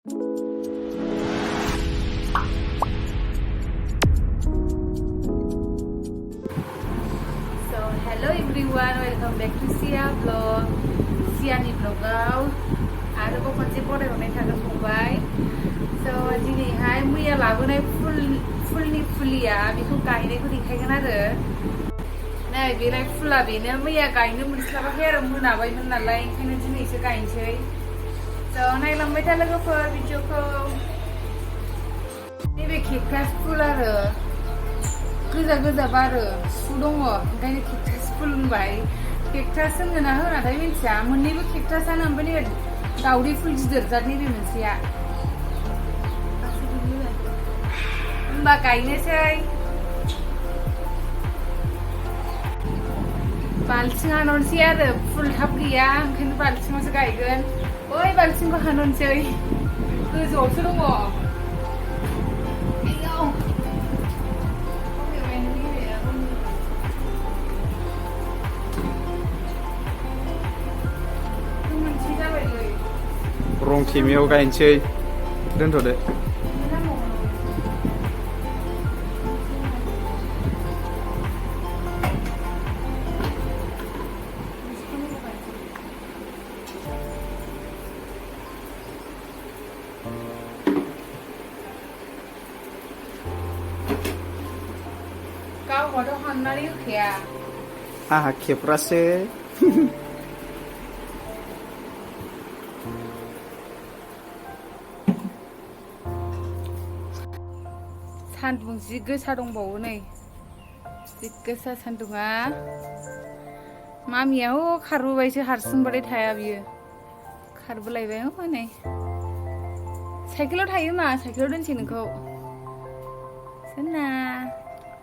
Hello everyone, welcome back to Sia vlog. Sia ni vlogaw आरो खनसे फरायहरनाय थागोन फंबाय so दिनैहाय मैया लाबोनाय फुलनि फुलिया बेखौ गायनायखौ देखायगोन आरो नै बेलाय फुला बेनो मैया गायनो मोनस्लाबाखै आरो मोनाबायमोन नालाय ओंखायनो दिनैसो गायनोसै so नायलांबाय था लोगोफोर भिडिअखौ नैबे केकटास फुल आरो गोजा गोजा बारो सु दङ ओंखायनो केकटास फुल होनबाय केकटास होनगोना होनाथाय मिन्थिया मोननैबो केकटासानो ओमफ्राय नैबे दावदै फुल गिदिर जात नैबे मोनसेया होनबा गायनोसै बाल्थिं हाननोसै आरो फुल टाब गैया ओंखायनो बाल्थिङावसो गायगोन बै बाल्थिंखौ हाननोसै गोजौआवसो दङ रं खेमियाव गायनोसै दोनथ'दो गावहाथ' हाननानै होखाया आहा खेफ्रासो सान्दुं जि गोसा दंबावो नै जि गोसा सान्दुङा मामिया खारबोबायसो हारसिंबाथाय थाया बियो खारबोलायबाय नै साइकेलाव थायो मा साइकेलाव दोनसै नोंखौ सोना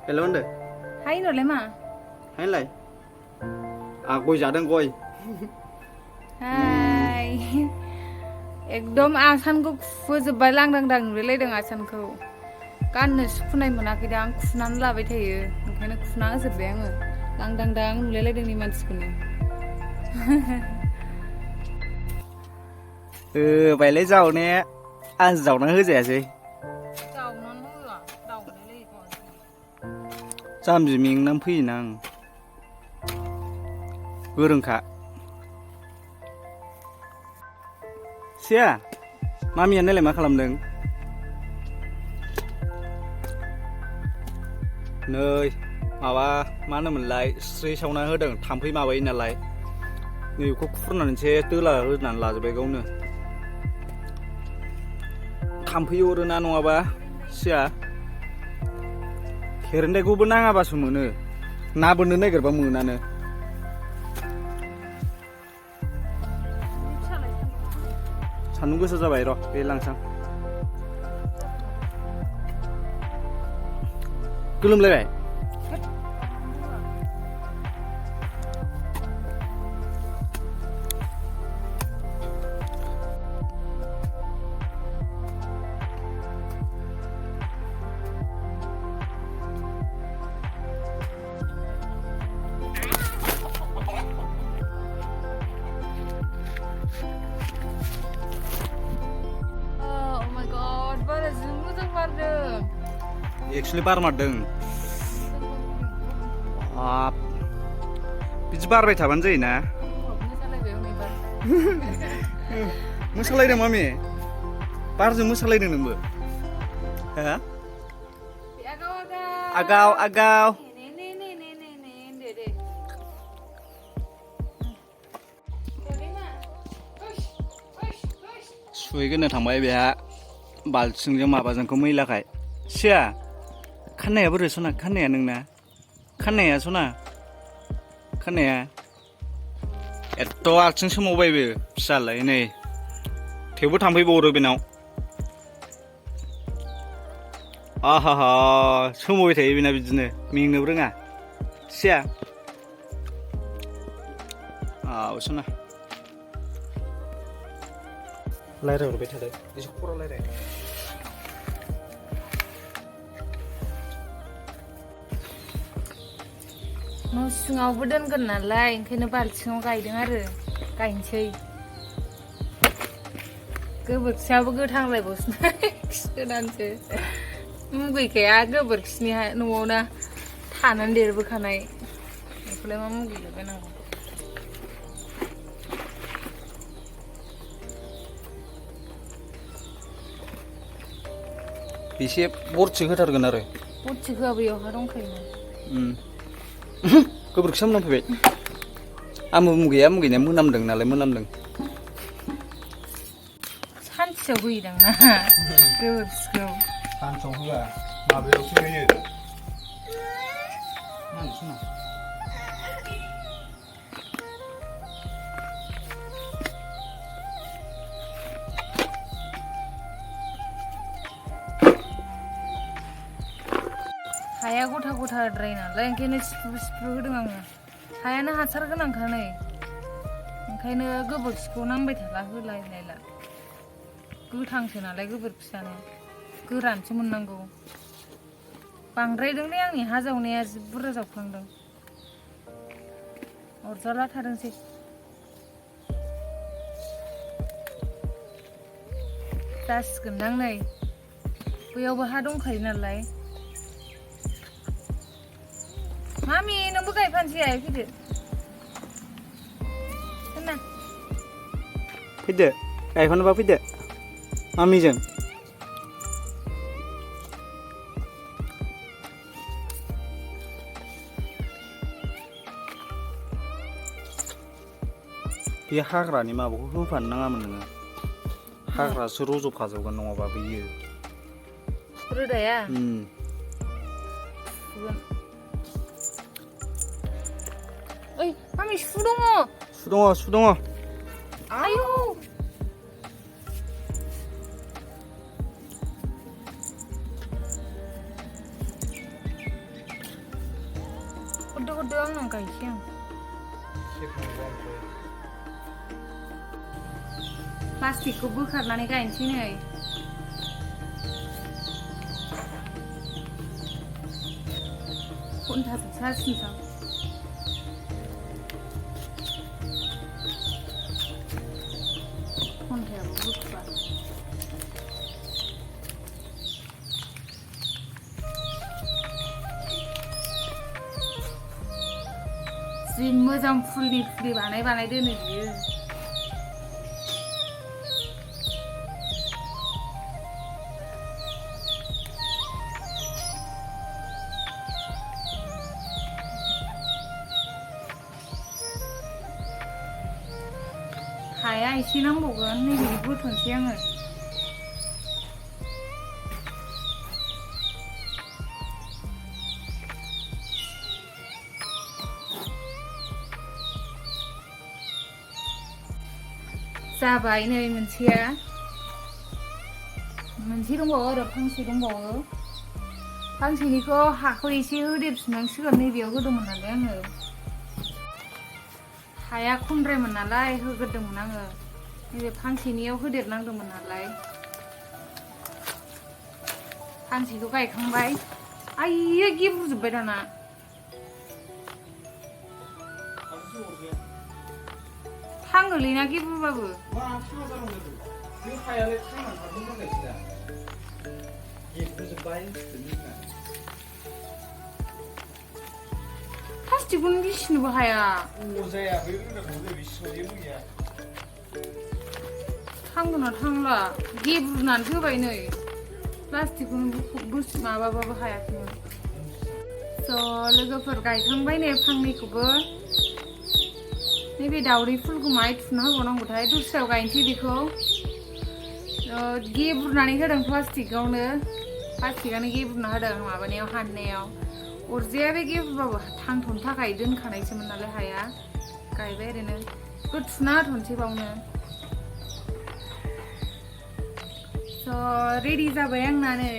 हेल' होनदो हाय नलाय मा हायलाय गय जादों गय हाय एकदम आसानखौ खुफोजोब्बाय लांदांदां नुलायलायदों आसानखौ गाननो सुखुनाय मोनाखै दा आं खुनानै लाबाय थायो ओंखायनो खुना होजोब्बाय आङो लांदांदां नुलायलायदों नि मानसिखौनो बायलाय जावनाया आं जावना होजायासै जावनानै होआ दावलायलायो जाम्बि मेंनानै फैयोना आं गोरोंखा सिया मामिया नायलाय मा खालामदों नै माबा मा होनोमोनलाय स्ट्रे सावना होदों थाम्फै माबायो नालाय नैबेखौ खुरनानैसो दोला होनानै लाजोब्बाय गावनो थाम्फै अरोना नङाबा सिया खेरेन्दायखौबो नाङाबासो मोनो ना बोननो नागिरबा मोनानो सान्दुं गोसा जाबाय र' बे लांसां गोलोमलायबाय एक्सुवेलि बार मारदों बिदि बारबाय थाबानो जायोना मोसालायदों मामि बारजों मोसालायदों नोंबो हा आगाव आगाव सुहैगोननो थांबाय बेहा बाल्थिंजों माबाजोंखौ मैलाखाय सिया खाननाया बोरै सना खाननाया नोंना खाननाया सना खाननाया एथ' आथिं सोमावबायबो फिसालाय नै थेवबो थांफैबावो बेनाव आहा सोमावबाय थायो बेना बिदिनो मेंनोबो रोङा सिया सना रायज्लायहरबाय थादो एसे खरा रायज्लाय न' सिङावबो दोनगोन नालाय ओंखायनो बाल्थिङाव गायदों आरो गायनोसै गोबोरखियाबो गोथांलायबावसो गोदानसो मुगैखाया गोबोरखिनि न'आवनो थानानै देरबोखानाय बेखौलाय मा मुगैलायबायनांगौ एसे बरथि होथारगोन आरो बरथि होआ बैयावहा दंखायोमोन गोबोरखिया मोनामफैबाय आंबो मुगैया मुगैनाया मोनामदों नालाय मोनामदों सानसेयाव होयोदां ना गोबोरखिखौ सानसेयाव होआ माबायावसो होयो हाया गथा गथाद्राय नालाय ओंखायनो सिफ्रु सिफ्रु होदों आङो हायानो हासार गोनांखा नै ओंखायनो गोबोरखिखौ नांबाय थाला होलायलायला गोथांसो नालाय गोबोरखियानो गोरानसो मोननांगौ बांद्रायदोंलै आंनि हा जावनाया जि बुरजा जावफ्लांदों अरजाला थादोंसै जासिगोनदां नै बैयावबो हा दंखायो नालाय मामि नोंबो गायफानोसै आइ फैदो होनना फैदो गायफानोबा फैदो मामिजों बे हाग्रानि माबाखौ होफानो नाङामोन नोङो हाग्रासो रज'फाजोबगोन नङाबा बेयो रोदाया ओइ मामि सु दङ सु दङ आयौ हरदो आंनाव गायसै आं प्लास्टिकखौ बोखारनानै गायनोसै नै घन्टासो जासिनसां घन्टायाबो बोखोबा जि मोजां फुलनि फुलि बानाय दोनो बियो हाया एसे नांबावगोन नैबे बोथोनसै आङो जाबाय नै मोनसे दंबावो आरो फांसे दंबावो फांसेनिखौ हाखौ एसे होदेरफिननांसिगोन नैबेयाव होदोंमोन नालाय आङो हाया खमद्रायमोन नालाय होग्रोदोंमोन आङो नैबे फांसेनियाव होदेरनांदोंमोन नालाय फांसेखौ गायखांबाय आइयो गेब्रुजोब्बाय दाना थाङोलै ना गेब्रुबाबो प्लास्टिकखौनो गिसिनोबो हाया थांगोना थांला गेब्रुनानैसो होबाय नै प्लास्टिकखौनो माबाबाबो हायाखैमोन स' लोगोफोर गायखांबाय नै फांनैखौबो नैबे दावदै फुलखौ माहाय थुना होबावनांगौथाय दस्रायाव गायनोसै बेखौ गेब्रुनानै होदों प्लास्टिकआनो गेब्रुना होदों माबानायाव हाननायाव अरजाया बे गेब्रुबाबो थांथ'नो थाखाय दोनखानायसोमोन नालाय हाया गायबाय ओरैनो थुना होथ'नोसै बावनो स' रेडि जाबाय आंना नै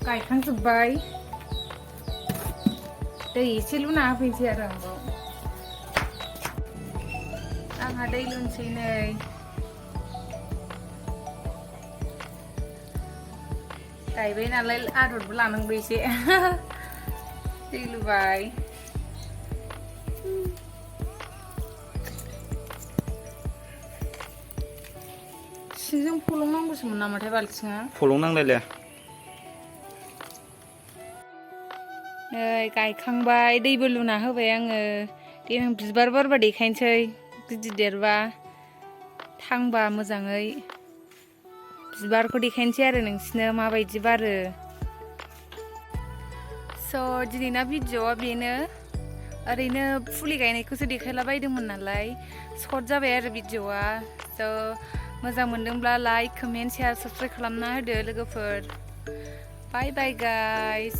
गायखांजोब्बाय दै एसे लुना होफैनोसै आरो आंहा दै लुनोसै नै गायबाय नालाय आदरबो लानांगौ एसे दै लुबाय बाल्थिंजों फलंनांगौसोमोन नामाथाय बाल्थिङा फलं नांलायलाया नै गायखांबाय दैबो लुना होबाय आङो देनां बिबार बारबा देखायनोसै गिदिर देरबा थांबा मोजाङै बिबारखौ देखायनोसै आरो नोंसिनो माबायदि बारो स' दिनैना भिडिअ'आ बेनो ओरैनो फुलि गायनायखौसो देखायलाबायदोंमोन नालाय सर्ट जाबाय आरो भिडिअ'आ स' मोजां मोनदोंब्ला लाइक कमेन्ट शेयार साबस्क्राइब खालामना होदो लोगोफोर बाय बाय गाइस